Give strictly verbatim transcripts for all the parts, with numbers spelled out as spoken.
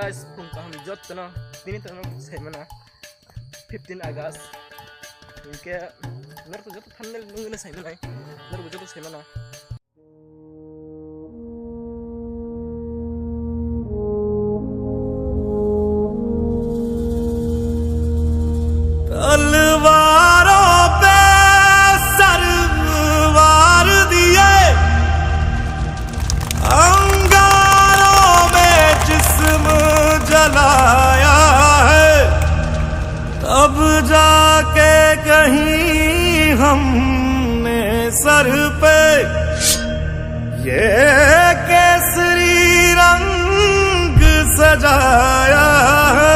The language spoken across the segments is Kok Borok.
Guys, phung kaham jottono tini tongno saimana fifteen August. Hinkhe norok joto thumbnail nugwino saimanai, norok joto saimana. तलवारों पे सर वार दिए, अंगारों में जिस्म जलाया है, तब जाके कहीं हमने सर पे ये केसरी रंग सजाया है।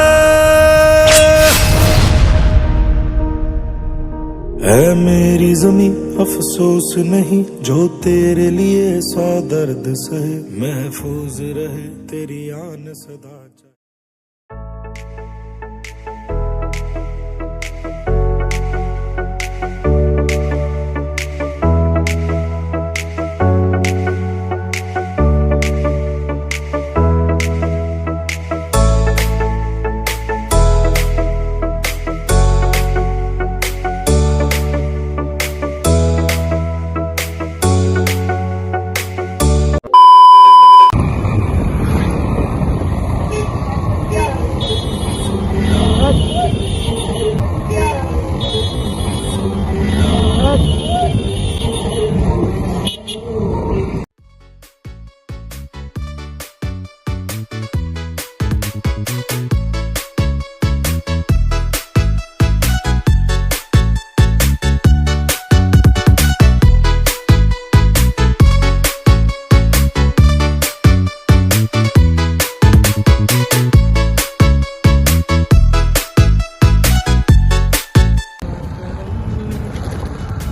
ऐ मेरी जमीं, अफसोस नहीं जो तेरे लिए सौ दर्द सहे, महफूज रहे तेरी आन सदा।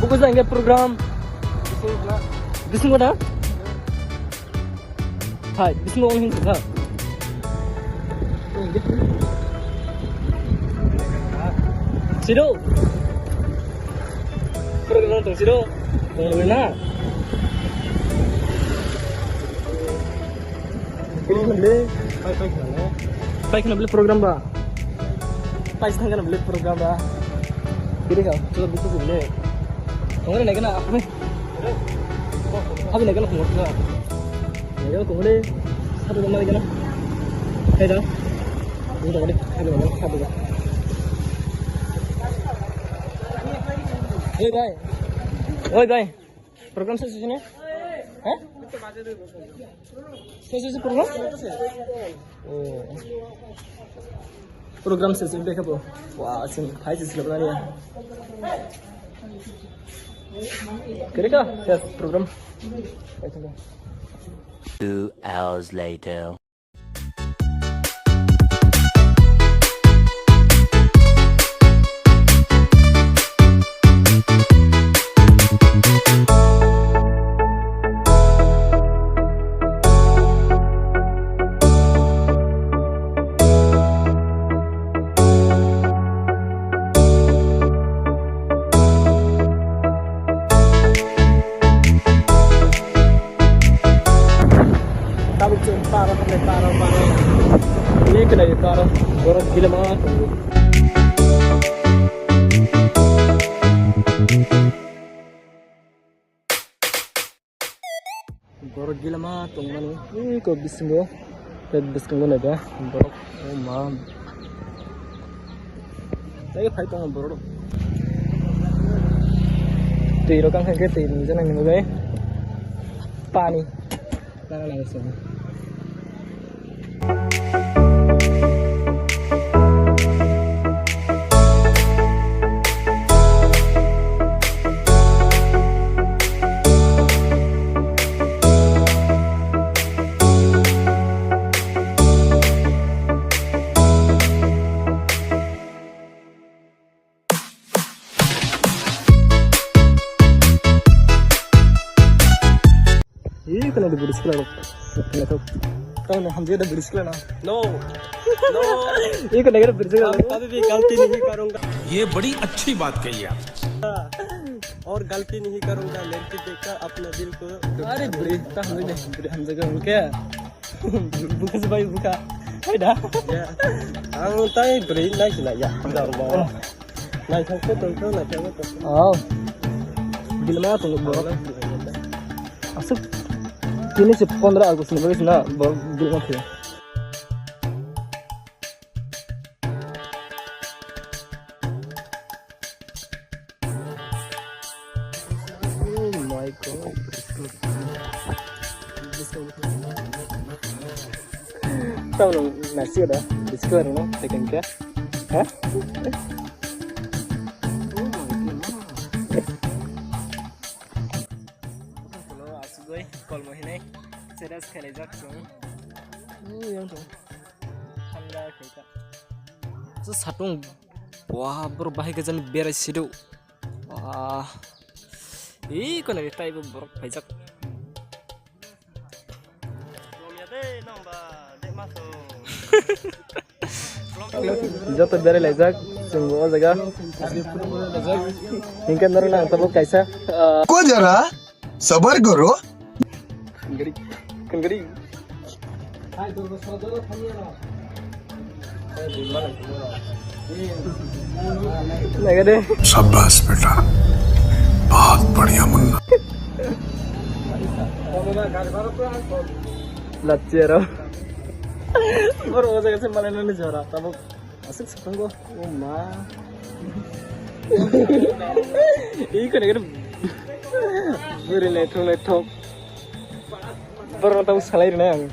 Buku sa enggak program. Bising mana? Hai, bising orang ini sa. Sido. Program tu sido. Tunggu na. Kini mana? Pai pai kena. Pai kena beli program ba. Pai kena beli program ba. Kiri kau, coba buku sih beli. Tunggu na kena apa? Abi naikhe no khungor thwkha. Naikhe no khungor de. Sadu jama naikhe no. Hai da. Ini tadi. Abi naikhe no sadu jama. Oi bhai. Oi bhai. Program ses hoyse ne? Ha? Ses hoyse program? Oh. Program ses hoyse, bekha bo. Wah, sing phai ses lebla niya. Kere ka? Ses program. Two hours later. Tabuk chwng paro, paro, paro. Ini kena di paro. Borok gila banget. Borok gila ma tongmani. Ui, ko bisingo. Tei biskango naikha. Borok. Oh, ma. Tei phai tongo borok. Twi rok ang khe twi nung jana nung bai. Pani. Nana nang sung. Ih, kena di bridge kena. Kena tuh. Tahu nih, hamzah ada bridge kena. No. No. Ih, kena kena bridge kena. Kami, kami bhi galti nahi karunga. ये बड़ी अच्छी बात कही आप। और गलती नहीं करूंगा, लड़की देखकर अपना दिल को। अरे bridge, tahu nih, hamzah kena. Buka sih, bhai, buka. Hai da. Ya. Ang tai beri nai sila ya. Nai thang ko tong ko nai thang ko. Oh. Gilma tong borok. Asuk. Kini se pondro August ni bagwi sina borok gilma thang. Oh my God. Tamo nasi ada. Biskit ada no. Second ka. Hah? Hello, asugoi, kolmo hinai. Cheras khelai jak song. Oh, yang dong. Thanda khaika. Sa satung. Wah, bro, bahai kajani berai sidu. Wah. Ih, kone ri taibo borok paijak. Joto berai laijak, chwng bo o jaga. Hinkhe norok nang tabuk kaisa, ah, Ko jara, sabar karo. Kengkri, kengkri. Naga de. शाबाश बेटा, बहुत बढ़िया Munna. Lachero. Boro o jaga se manai nani jora, tabuk. Aswk swkang go. O ma. Ih, kene kene. Bwrwi naithok naithok. Borok no tabuk salai rwnai ang.